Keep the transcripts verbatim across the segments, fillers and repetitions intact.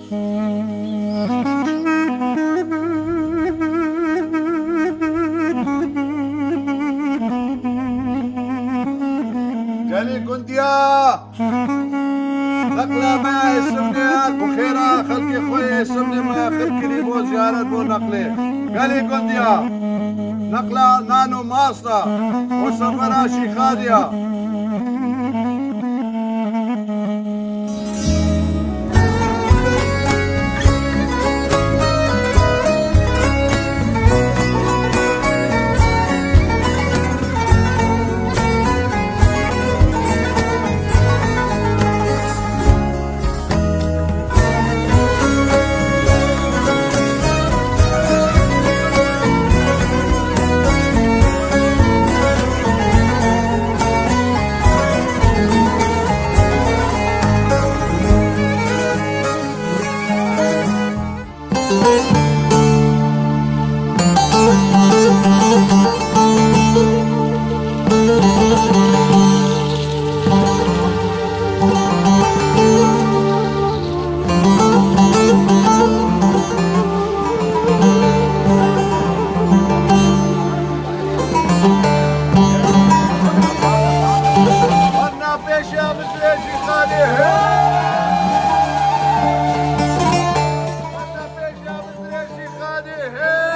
Gelê gundiya! Neqla me ê Simnê ya ku xêra xelkê xwe yê Simnê me ya xir kirî bo ziyaret bo neqlê. Gelê gundiya! Neqla nan û masta û sefera Şîxadê ya. Anna pêşiya min dirêjî xalê hey! Anna pêşiya min dirêjî xalê hey!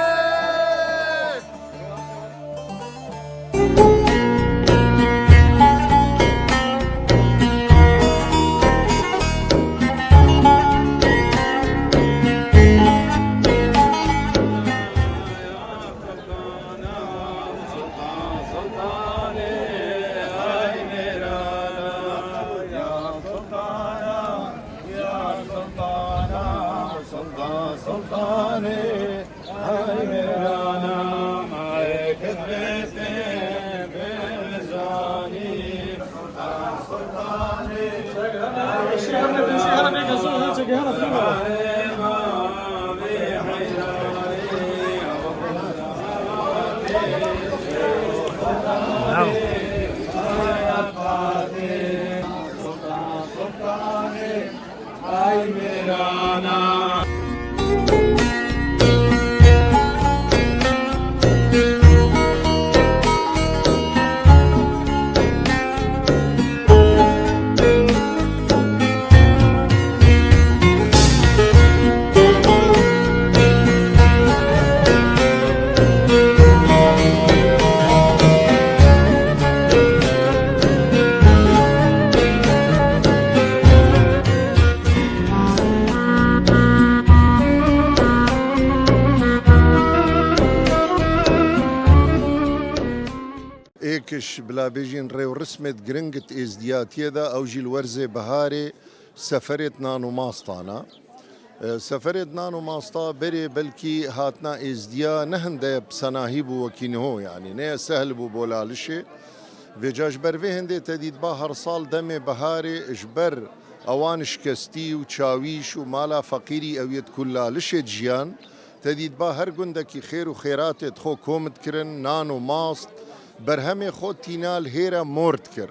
Êk ji bila bêjin rêwrismêt giring di êzdiyatiyê de, ew jî li werzê biharê seferêt nan û mastan e. E, seferêt nan û masta berê belkî hatina êzdiya ne hinde bi senahî bû wekî niho, yanî ne ye sehl bû bo Lalişê. Vêca ji ber vê hindê te dî diba her sal demê biharê ji ber ewan şikestî û çawîş û mala feqîrî ew yêt ku Lalişê dijiyan, te dî diba her gundekî xêr û xêratêt xwe kom dikirin, nan û mast, berhemê xwe tîna li hêre mor dikir.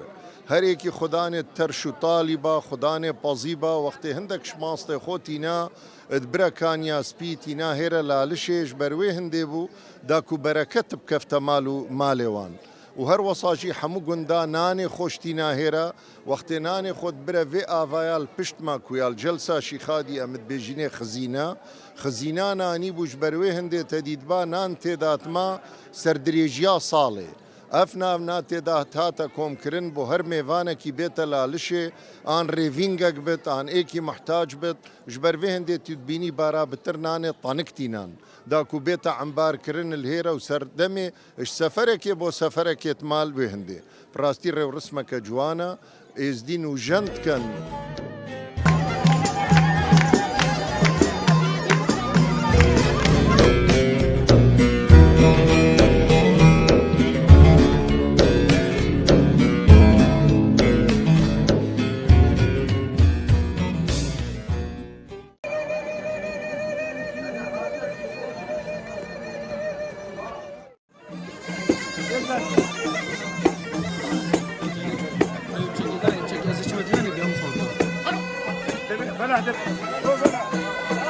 Her êkî xwedanê terş û talî ba, xwedanê pezî ba, wextê hindek ji mastê xwe tîna di bire kaniya spî, tîna hêre Lalişê, ji ber wê hindê bû, da ku bereket bikefte mal û malê wan. Û her wesa jî hemû gunda nanê xwe ji tîna hêre, wextê nanê xwe dibire vê avaya li pişt me ku ya li Celsa Şîxadî em dibêjînê xizîne. Xizîna nanî bû, ji ber wê hindê te dî diba nan tê de hatma ser dirêjiya salê. Ev nav na tê de hate komkirin bo her mêvanekî bête Lalişê, an rêvîngek bit, an êkî muhtac bit. Ji ber vê hindê tu dibînî bara bitir nanê tenik tînan. Da ku bête embarkirin li hêre û serdemê ji seferekê bo seferekê mal wê hindê. Bi rastî rêwrismeke ciwan e, êzdî nûjen dikin. Bela, de.